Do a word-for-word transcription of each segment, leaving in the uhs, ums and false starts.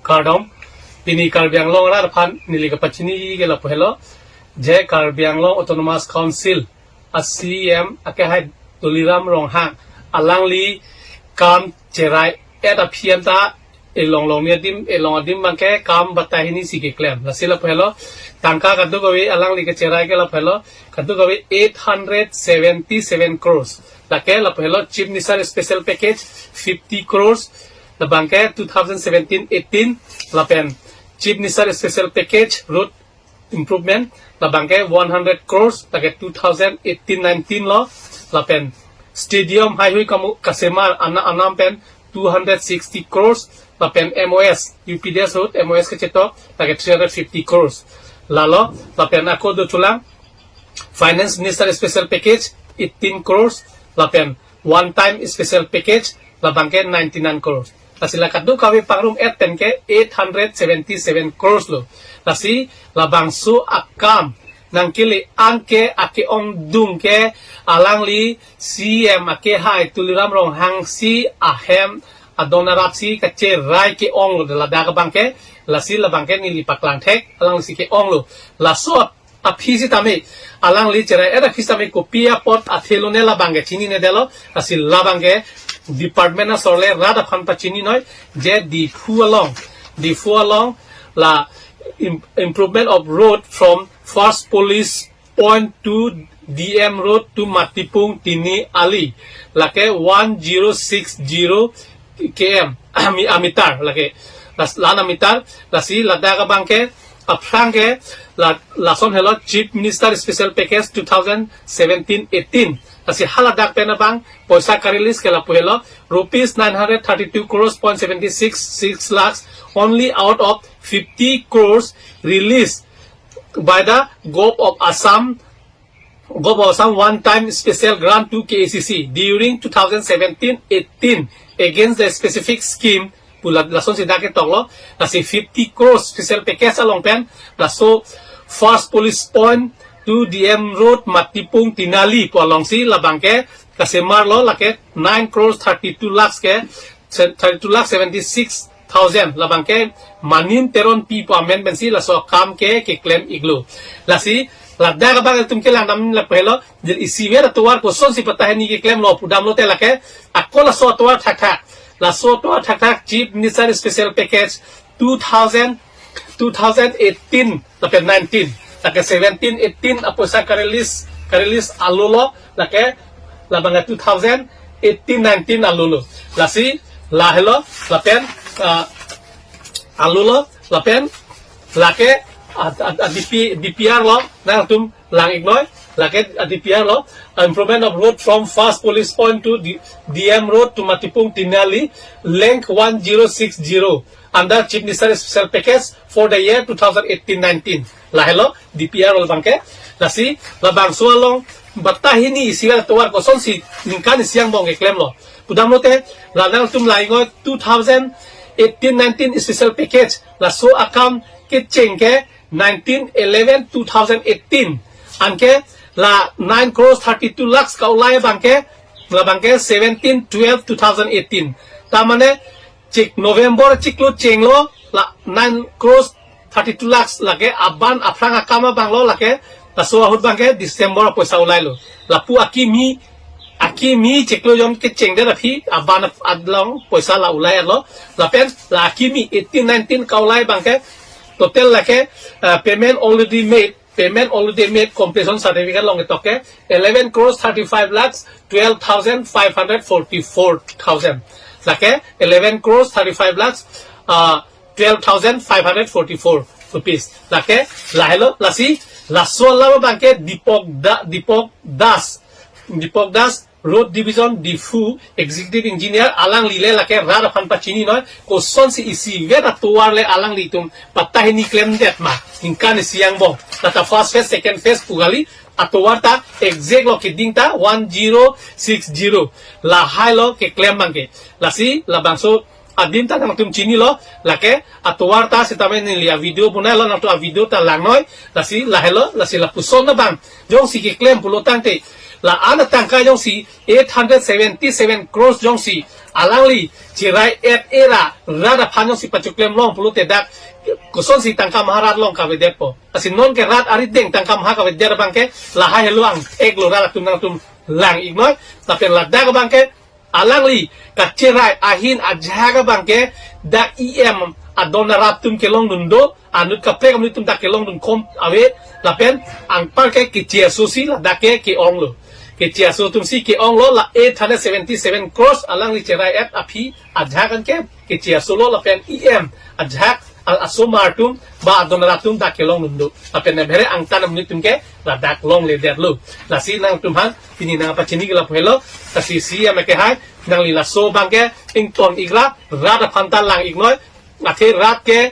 Kardom, pini Karbi Anglong arat aphan neli kapachini ke lapu helo, je Karbi Anglong Autonomous Council a C E M akehai Tuliram Ronghang, alangli kam cherai-et aphi anta elong longni adim, elong adim abangke kam batai hini si keklem. Lasi lapu helo, tangka kadokave alangli kacherai ke lapu helo, kadokave eight hundred seventy-seven crores. Lake lapu helo Chief Minister Special Package fifty crores, labangke two thousand seventeen eighteen, lapen Chief Minister Special Package Road Improvement, labangke one hundred crores, lake two thousand eighteen nineteen lo, lapen stadium haihui kamu kasemar ana anam pen two hundred sixty crores, lapen M O S, U P D S Road M O S kachetok, lake three hundred fifty crores. Lalo, lapen ako do chulang, Finance Minister Special Package eighteen crores, lapen one time special package, labangke ninety-nine crores. Lasi la kadokave pangrum-et pen ke eight hundred seventy-seven crores lo. Lasi labangso akam nangkele-an ke ake-ongdung ke alangli C E M akehai Tuliram Ronghang si ahem adon arap si kacherai ke-ong lo ladak abangke, lasi labangke neli paklang thek, alangli si ke-ong lo. Laso aphi sitame, alangli cherai-et aphi sitame kopi apot athe lone labangke chininedetlo, lasi labangke department asor le rat aphan pachini noi, je Diphu along, Diphu along la im-, improvement of road from first police point to D M Road to Matipung Tini Ali, lake one zero six zero K M, ami-, ameter, lake, las-, lan ameter, lasi ladak abangke, aphrang ke, la, lason helo Chief Minister Special Package two thousand seventeen eighteen. Lasi haladak pen abang, poisa ka-release ke lapu helo, rupees nine hundred thirty-two crores point seventy-six six lakhs, only out of fifty crores released by the Govt of Assam, Govt of Assam one time special grant to K A C C during two thousand seventeen eighteen against the specific scheme pu la, lason si dak ketok lo, lasi fifty crores special package along pen, laso first police point to D M Road Matipung Tini Ali pu along si labangke kasemar lo, lake nine crores thirty-two lakhs ke, thirty-two lakh seventy-six thousand, labangke Manin Teronpi pu amen pensi laso akam ke keklem-iklo. Lasi ladak abang ilitum kelang dam lapu helo, jil isivet atovar kosonsi batai hini keklem lo pudam lote lake, ako laso atovar thakthak, laso atovar thakthak Chief Minister Special Package two thousand, two thousand eighteen lapen nineteen, lake seventeen eighteen apoisa ka-release, ka-release alolo, lake labang two thousand eighteen nineteen alolo. Lasi lahelo, lapen, ah, alolo, lapen lake a, a, a D P, D P R lo, nangtum lang-ik noi, lake a D P R lo, improvement of road from first police point to D-, D M Road to Matipung Tini Ali, length one zero six zero, under Chief Minister Special Package for the year two thousand eighteen nineteen. Lahelo, D P R lo abangke, lasi labangso along batai hini isivet atovar kosonsi ningkan isi angbong keklem lo pudam lote, la nangtum lang-ik noi two thousand eighteen nineteen special package, laso akam kecheng ke nineteen eleven two thousand eighteen. Anke la nine crores thirty-two lakhs ka-ulai abangke, labangke seventeen twelve two thousand eighteen. Ta mane chik November chiklo chenglo, la nine crores thirty-two lakhs lake aban aphrang akam abang lo lake, laso ahut abangke December apoisa ulai lo. Lapu akimi, akimi chiklo jon kechengdet aphi aban ap-, adlong poisa la ulai lo. Lapen la akimi eighteen nineteen ka-ulai abangke total lake, uh, payment already made, payment already made completion certificate along ketok ke eleven crores thirty-five lakhs twelve thousand five hundred forty-four thousand. Lake eleven crores thirty-five lakhs, uh, twelve thousand five hundred forty-four rupees. Lake lahelo, lasi laso alam abangke Deepak Da-, Deepak Das, Deepak Das, Road Division Diphu, Executive Engineer, alangli le lake rat aphan pachini noi, kosonsi isivet atovar le alanglitum batai hini klemdet ma, ningkan isi angbong. Lata first phase, second phase pu kali, atovar ta exact lo, keding ta one zero six zero. Lahai lo keklem abangke. Lasi labangso adim ta nangtum chinilo, lake atovar ta sitame neli a-video bonai lo, nangtum a-video ta lang noi, lasi lahelo, lasi lapuson abang jongsi keklem pulo tangte, La-an atangka jongsi eight hundred seventy-seven crores jongsi alangli cherai-et-e ra rat aphan jongsi pachoklem long pulote dak kosonsi tangka maha rat along kavedetpo. Lasi nonke rat arideng tangka maha kavedet abangke lahai helo angthek lo, rat atum nangtum lang-iknoi. Lapen ladak abangke alangli kacherai ahin ajahak abangke dak E M adon arat atum kelongdun do, anut kaprek amonit atum dak kelongdun kom ave, lapen anparke keche aso si ladak ke ke-ong lo. Keche aso atum si ke-ong lo, la eight hundred seventy-seven crores alangli cherai-et aphi ajahak anke keche aso lo, lapen E M ajahak a-, asomar atum ba adon arat atum dak kelongdun do. Lapen ne bhere angtan amonit atum ke ladak longledetlo. Lasi nangtum aphan pini nangpachini ke lapu helo. Lasi C M ke hai, nangli laso abangke ington-ik ra, rat aphan ta lang-iknoi. Athe rat ke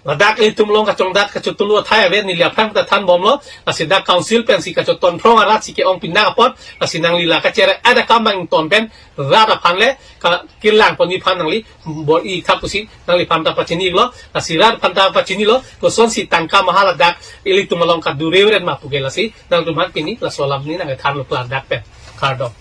ladak ilitum along kachongdat kachotulu athai ave, neli aphrang ta thanbomlo. Lasi dak council pensi kachoton phrong arat si ke-ong pinang apot. Lasi nangli la kacherai-et akam abang ington pen rat aphan le ka-, kelang ponji aphan nangli bor-i thap pusi nangliphan ta pachini-iklo. Lasi rat aphan ta pachinilo, kosonsi tangka maha ladak ilitum along kadure-ret ma puke. Lasi nangtum aphan pini laso alam ni nangkethanlo klardak pen. Kardom.